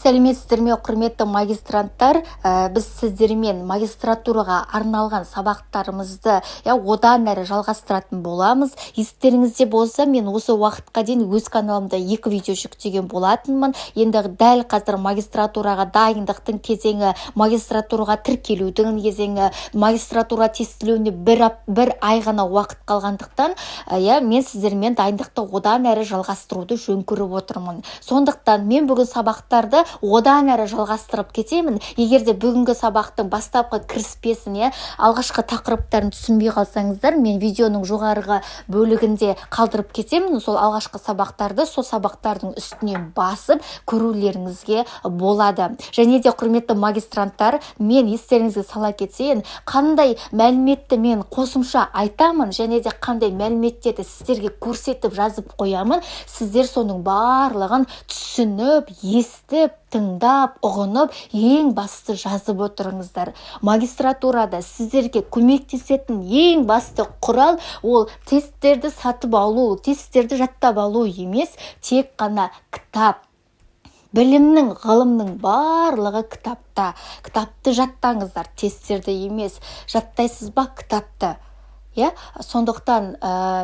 Сәлеметсіздер ме, құрметті магистранттар! Біз сіздермен магистратураға арналған сабақтарымызды, иә, одан әрі жалғастыратын боламыз. Естеріңізде болса, мен осы уақытқа дейін өз каналымда екі видео жүктеген болатынмын. Енді дәл қазір магистратураға дайындықтың кезеңі, магистратураға тіркелудің кезеңі, магистратура тестілеуіне бір ай ғана уақыт қалғандықтан, иә, мен сіздермен дайындықты одан әрі жалғастыруды жөн көріп отырмын. Сондықтан мен бүгін сабақтарды одан әрі жалғастырып кетемін. Егер де бүгінгі сабақтың бастапқы кіріспесін, иә, алғашқы тақырыптарын түсінбей қалсаңыздар, мен видеоның жоғарғы бөлігінде қалдырып кетемін сол алғашқы сабақтарды. Сол сабақтардың үстінен басып көрулеріңізге болады. Және де, құрметті магистранттар, мен естеріңізге сала кетейін, қандай мәліметті мен қосымша айтамын және де қандай мәліметтерді сіздерге көрсетіп, жазып қоямын, сіздер соның барлығын түсініп, естіп, тыңдап, ұғынып, ең басты жазып отырыңыздар. Магистратурада сіздерге көмектесетін ең басты құрал ол тесттерді сатып алу, тесттерді жаттап алу емес, тек қана кітап. Білімнің, ғылымның барлығы кітапта. Кітапты жаттаңыздар, тесттерді емес. Жаттайсыз ба кітапты, иә? Сондықтан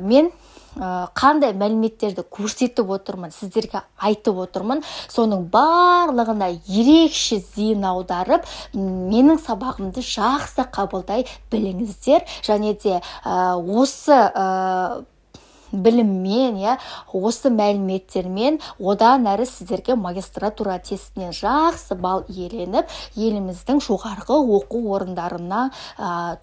мен қандай мәліметтерді көрсетіп отырмын, сіздерге айтып отырмын, соның барлығына ерекше зейін аударып, менің сабағымды жақсы қабылдай біліңіздер. Және де осы біліммен, иә, осы мәліметтермен одан әрі сіздерге магистратура тестінен жақсы балл иеленіп, еліміздің жоғарғы оқу орындарына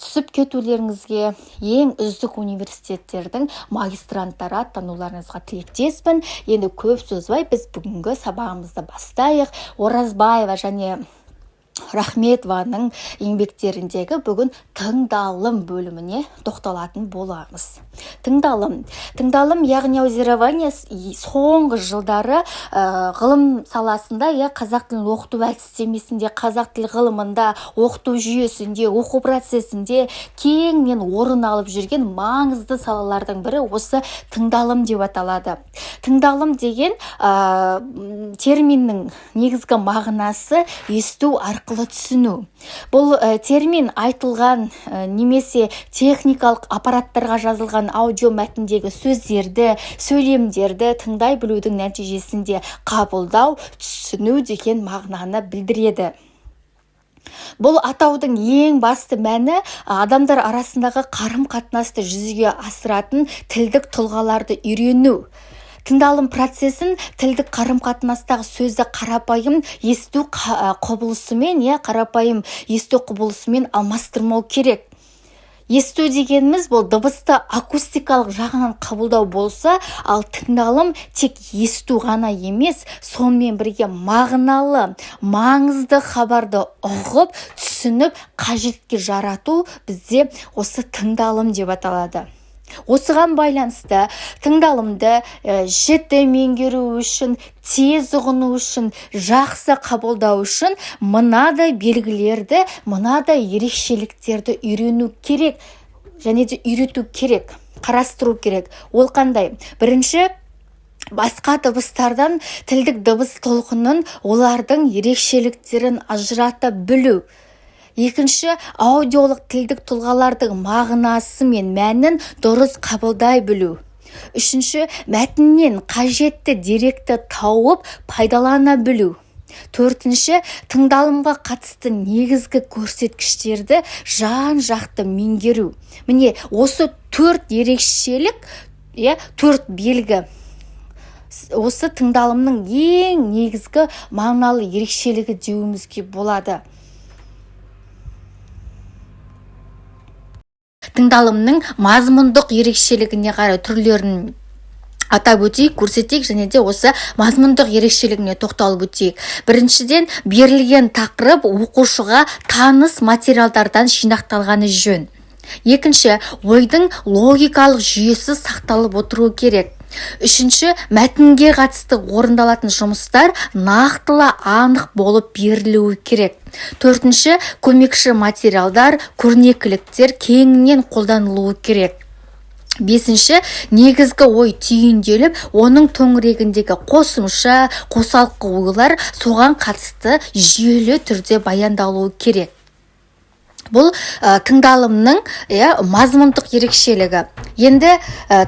түсіп кетулеріңізге, ең үздік университеттердің магистранттары атануларыңызға тілектеспін. Енді көп созбай, біз бүгінгі сабағымызды бастайық. Оразбаева және Рахметованың еңбектеріндегі бүгін тыңдалым бөліміне тоқталатын боламыз. Тыңдалым. Тыңдалым, яғни аудирование, соңғы жылдары ғылым саласында, иә, қазақ тілін оқыту әдістемесінде, қазақ тіл ғылымында, оқыту жүйесінде, оқу процесінде кеңінен орын алып жүрген маңызды салалардың бірі осы тыңдалым деп аталады. Тыңдалым деген терминнің негізгі мағынасы – есту арқылы түсіну. Бұл термин айтылған немесе техникалық аппараттарға жазылған аудио мәтіндегі сөздерді, сөйлемдерді тыңдай білудің нәтижесінде қабылдау, түсіну деген мағынаны білдіреді. Бұл атаудың ең басты мәні – адамдар арасындағы қарым-қатынасты жүзеге асыратын тілдік тұлғаларды үйрену. Тыңдалым процесін тілдік қарым-қатынастағы сөзді қарапайым есту құбылысымен, иә, қарапайым есту құбылысымен алмастырмау керек. Есту дегеніміз бұл дыбысты акустикалық жағынан қабылдау болса, ал тыңдалым тек есту ғана емес, сонымен бірге мағыналы, маңызды хабарды ұғып, түсініп, қажетке жарату бізде осы тыңдалым деп аталады. Осыған байланысты тыңдалымды жіті меңгеру үшін, тез ұғыну үшін, жақсы қабылдау үшін мынадай белгілерді, мынадай ерекшеліктерді үйрену керек және де үйрету керек, қарастыру керек. Ол қандай? Бірінші, басқа дыбыстардан тілдік дыбыс толқынын, олардың ерекшеліктерін ажырата білу. Екінші, аудиолық тілдік тұлғалардың мағынасы мен мәнін дұрыс қабылдай білу. Үшінші, мәтіннен қажетті деректі тауып, пайдалана білу. Төртінші, тыңдалымға қатысты негізгі көрсеткіштерді жан-жақты меңгеру. Міне, осы төрт ерекшелік, иә, төрт белгі осы тыңдалымның ең негізгі мағыналы ерекшелігі деуімізге болады. Тыңдалымның мазмұндық ерекшелігіне қарай түрлерін атап өтейік, көрсетейік және де осы мазмұндық ерекшелігіне тоқталып өтейік. Біріншіден, берілген тақырып оқушыға таныс материалдардан жинақталғаны жөн. Екінші, ойдың логикалық жүйесі сақталып отыруы керек. Үшінші, мәтінге қатысты орындалатын жұмыстар нақтылы, анық болып берілуі керек. Төртінші, көмекші материалдар, көрнекіліктер кеңінен қолданылуы керек. Бесінші, негізгі ой түйінделіп, оның төңірегіндегі қосымша, қосалқы ойлар соған қатысты жүйелі түрде баяндалуы керек. Бұл тыңдалымның, иә, мазмұндық ерекшелігі. Енді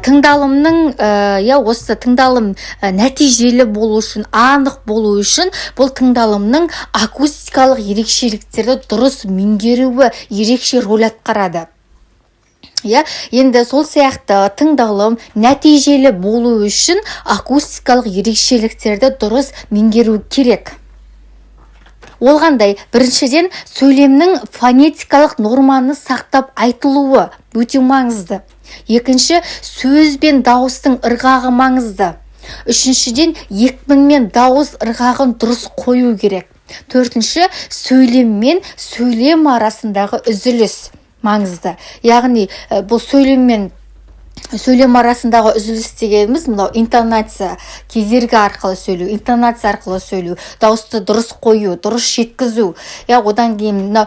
тыңдалымның, иә, осы тыңдалым нәтижелі болу үшін, анық болу үшін бұл тыңдалымның акустикалық ерекшеліктерді дұрыс меңгеруі ерекше роль атқарады, иә. Енді сол сияқты тыңдалым нәтижелі болу үшін акустикалық ерекшеліктерді дұрыс меңгеру керек. Ол қандай? Біріншіден, сөйлемнің фонетикалық норманы сақтап айтылуы өте маңызды. Екінші, сөз бен дауыстың ырғағы маңызды. Үшіншіден, екпін мен дауыс ырғағын дұрыс қою керек. Төртінші, сөйлем мен сөйлем арасындағы үзіліс маңызды. Яғни бұл сөйлем мен сөйлем арасындағы үзіліс дегеніміз мынау интонация, кедергі арқылы сөйлеу, интонация арқылы сөйлеу, дауысты дұрыс қою, дұрыс жеткізу, иә. Одан кейін мынау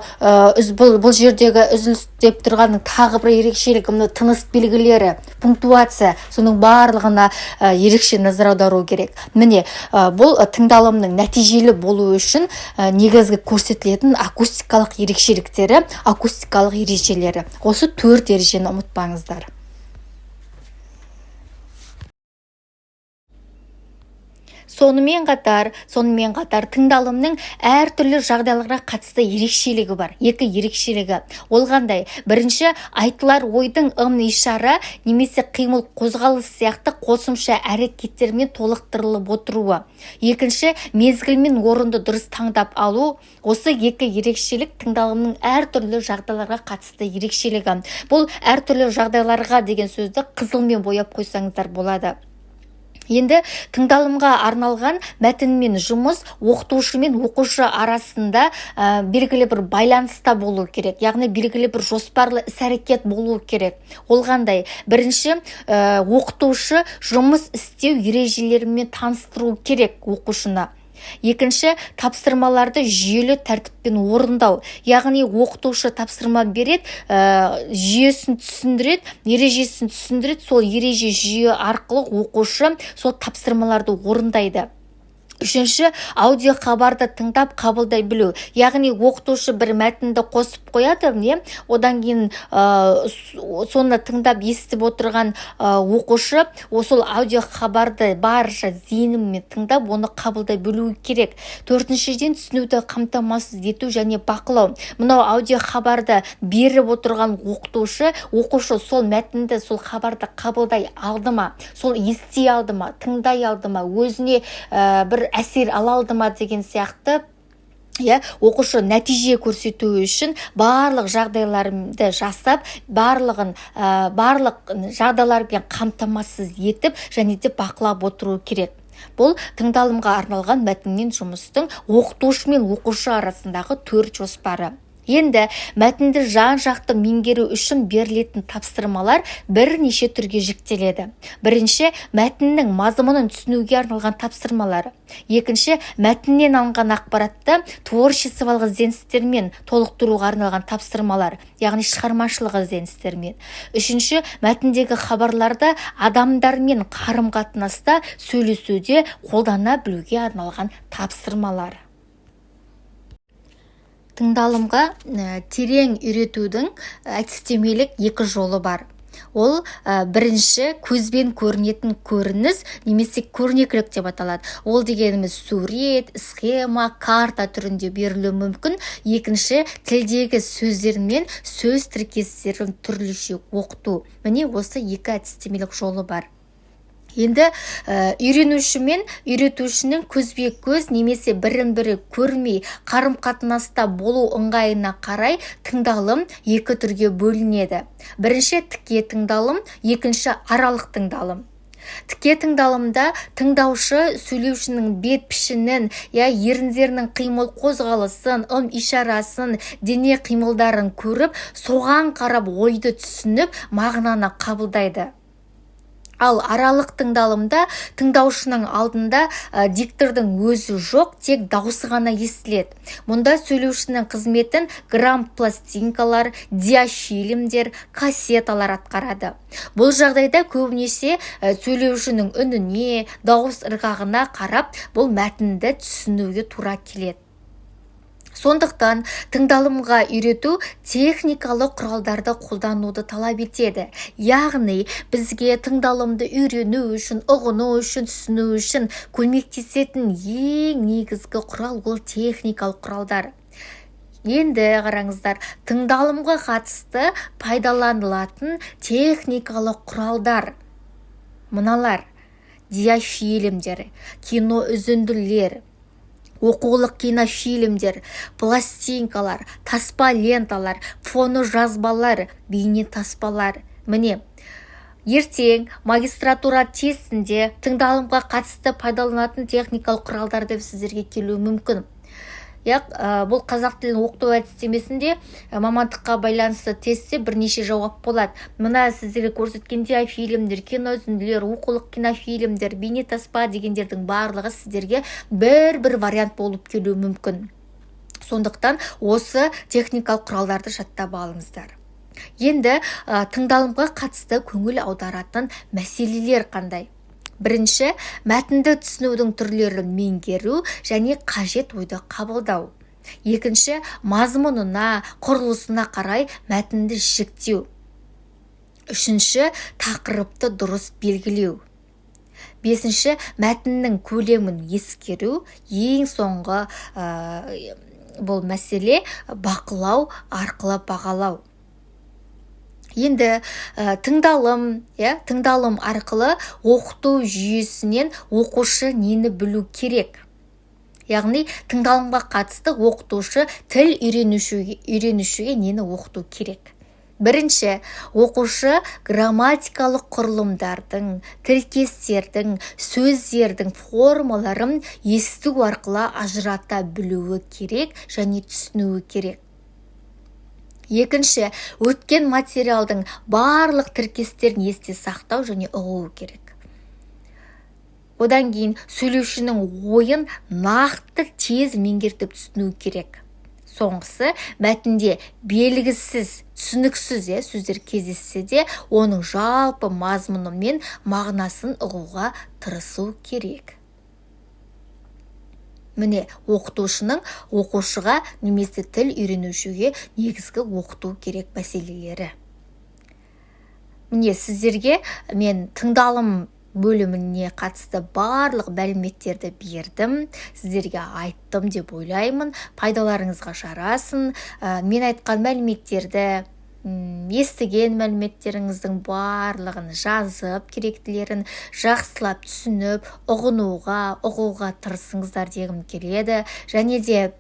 бұл жердегі үзіліс деп тұрғанның тағы бір ерекшелігі мына тыныс белгілері, пунктуация, соның барлығына ерекше назар аудару керек. Міне, бұл тыңдалымның нәтижелі болуы үшін негізгі көрсетілетін акустикалық ерекшеліктері, акустикалық ережелері. Осы төрт ережені ұмытпаңыздар. Сонымен қатар тыңдалымның әртүрлі жағдайларға қатысты ерекшелігі бар. Екі ерекшелігі. Ол қандай? Бірінші, айтылар ойдың ым ишара немесе қимыл, қозғалыс сияқты қосымша әрекеттермен толықтырылып отыруы. Екінші, мезгіл мен орынды дұрыс таңдап алу. Осы екі ерекшелік тыңдалымның әртүрлі жағдайларға қатысты ерекшелігі. Бұл әртүрлі жағдайларға деген сөзді қызылмен бояп қойсаңыздар болады. Енді тыңдалымға арналған мәтінмен жұмыс оқытушы мен оқушы арасында белгілі бір байланыста болу керек, яғни белгілі бір жоспарлы іс әрекет болу керек. Ол қандай? Бірінші, оқытушы жұмыс істеу ережелерімен таныстыру керек оқушыны. Екінші, тапсырмаларды жүйелі тәртіппен орындау. Яғни оқытушы тапсырма береді, жүйесін түсіндіреді, ережесін түсіндіреді. Сол ереже, жүйе арқылы оқушы сол тапсырмаларды орындайды. Үшінші, аудио хабарды тыңдап, қабылдай білу. Яғни оқытушы бір мәтінді қосып қояды, не одан кейін соны тыңдап, естіп отырған оқушы сол аудио хабарды барынша зейінімен тыңдап, оны қабылдай білуі керек. Төртіншіден, түсінуді қамтамасыз ету және бақылау. Мынау аудио хабарды беріп отырған оқытушы оқушы сол мәтінді, сол хабарды қабылдай алды ма, сол ести алды ма, тыңдай алды ма, өзіне бір әсер ала алды ма деген сияқты, иә. Оқушы нәтиже көрсетуі үшін барлық жағдайларды жасап, барлығын барлық жағдайлармен қамтамасыз етіп және де бақылап отыру керек. Бұл тыңдалымға арналған мәтінмен жұмыстың оқытушы мен оқушы арасындағы төрт жоспары. Енді мәтінді жан жақты меңгеру үшін берілетін тапсырмалар бірнеше түрге жіктеледі. Бірінші, мәтіннің мазмұнын түсінуге арналған тапсырмалар. Екінші, мәтіннен алынған ақпаратты творчестволық ізденістермен толықтыруға арналған тапсырмалар, яғни шығармашылық ізденістермен. Үшінші, мәтіндегі хабарларды адамдармен қарым қатынаста, сөйлесуде қолдана білуге арналған тапсырмалар. Тыңдалымға терең үйретудің әдістемелік екі жолы бар. Ол бірінші, көзбен көрінетін көрініс немесе көрнекілік деп аталады. Ол дегеніміз сурет, схема, карта түрінде берілуі мүмкін. Екінші, тілдегі сөздер мен сөз тіркестерін түрліше оқыту. Міне, осы екі әдістемелік жолы бар. Енді үйренуші мен үйретушінің көзбе көз немесе бірін бірі көрмей қарым қатынаста болу ыңғайына қарай тыңдалым екі түрге бөлінеді. Бірінші, тіке тыңдалым. Екінші, аралық тыңдалым. Тіке тыңдалымда тыңдаушы сөйлеушінің бет пішінін, я еріндерінің қимыл қозғалысын, ым ишарасын, дене қимылдарын көріп, соған қарап ойды түсініп, мағынаны қабылдайды. Ал аралық тыңдалымда тыңдаушының алдында диктордың өзі жоқ, тек даусы ғана естіледі. Мұнда сөйлеушінің қызметін грампластинкалар, диафильмдер, кассеталар атқарады. Бұл жағдайда көбінесе сөйлеушінің үніне, дауыс ырғағына қарап, бұл мәтінді түсінуге тура келеді. Сондықтан тыңдалымға үйрету техникалық құралдарды қолдануды талап етеді. Яғни бізге тыңдалымды үйрену үшін, ұғыну үшін, түсіну үшін көмектесетін ең негізгі құрал — ол техникалық құралдар. Енді қараңыздар, тыңдалымға қатысты пайдаланылатын техникалық құралдар мыналар: диафильмдер, кино үзінділер, оқулық кинофильмдер, пластинкалар, таспа ленталар, фоножазбалар, бейнетаспалар. Міне, ертең магистратура тестінде тыңдалымға қатысты пайдаланатын техникалық құралдар деп сіздерге келуі мүмкін. Иә, бұл қазақ тілін оқыту әдістемесінде мамандыққа байланысты тестте бірнеше жауап болады. Мына сіздерге көрсеткен диафильмдер, киноүзінділер, оқулық кинофильмдер, бейнетаспа дегендердің барлығы сіздерге бір бір вариант болып келуі мүмкін. Сондықтан осы техникалық құралдарды жаттап алыңыздар. Енді тыңдалымға қатысты көңіл аударатын мәселелер қандай? Бірінші, мәтінді түсінудің түрлерін меңгеру және қажет ойды қабылдау. Екінші, мазмұнына, құрылысына қарай мәтінді жіктеу. Үшінші, тақырыпты дұрыс белгілеу. Бесінші, мәтіннің көлемін ескеру. Ең соңғы бұл мәселе — бақылау арқылы бағалау. Енді тыңдалым, иә, тыңдалым арқылы оқыту жүйесінен оқушы нені білу керек? Яғни тыңдалымға қатысты оқытушы тіл үйренушіге нені оқыту керек? Бірінші, оқушы грамматикалық құрылымдардың, тіркестердің, сөздердің формаларын есту арқылы ажырата білуі керек және түсінуі керек. Екінші, өткен материалдың барлық тіркестерін есте сақтау және ұғуы керек. Одан кейін сөйлеушінің ойын нақты, тез меңгертіп түсіну керек. Соңғысы, мәтінде белгісіз, түсініксіз, иә, сөздер кездессе де, оның жалпы мазмұны мен мағынасын ұғуға тырысу керек. Міне, оқытушының оқушыға немесе тіл үйренушіге негізгі оқыту керек мәселелері. Міне, сіздерге мен тыңдалым бөліміне қатысты барлық мәліметтерді бердім, сіздерге айттым деп ойлаймын. Пайдаларыңызға жарасын. Мен айтқан мәліметтерді, естіген мәліметтеріңіздің барлығын жазып, керектілерін жақсылап түсініп, ұғынуға, ұғуға тырысыңыздар дегім келеді. Және де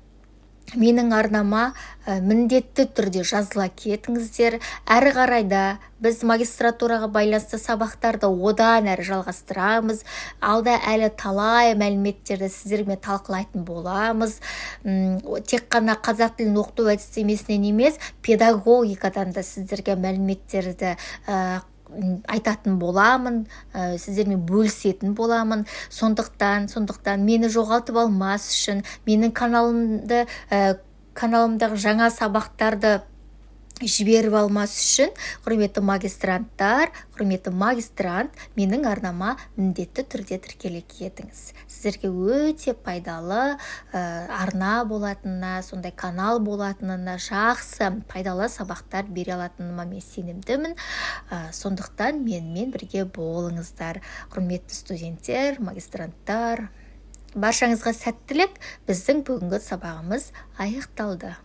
менің арнама міндетті түрде жазыла кетіңіздер. Әрі қарай да біз магистратураға байланысты сабақтарды одан әрі жалғастырамыз. Алда әлі талай мәліметтерді сіздермен талқылайтын боламыз. Тек қана қазақ тілін оқыту әдістемесінен емес, педагогикадан да сіздерге мәліметтерді айтатын боламын, сіздермен бөлісетін боламын. Сондықтан мені жоғалтып алмас үшін, менің каналымдағы жаңа сабақтарды жіберіп алмас үшін, құрметті магистранттар, құрметті магистрант, менің арнама міндетті түрде тіркеле кетіңіз. Сіздерге өте пайдалы арна болатынына, сондай канал болатынына, жақсы, пайдалы сабақтар бере алатыныма мен сенімдімін. Сондықтан менімен бірге болыңыздар, құрметті студенттер, магистранттар. Баршаңызға сәттілік! Біздің бүгінгі сабағымыз аяқталды.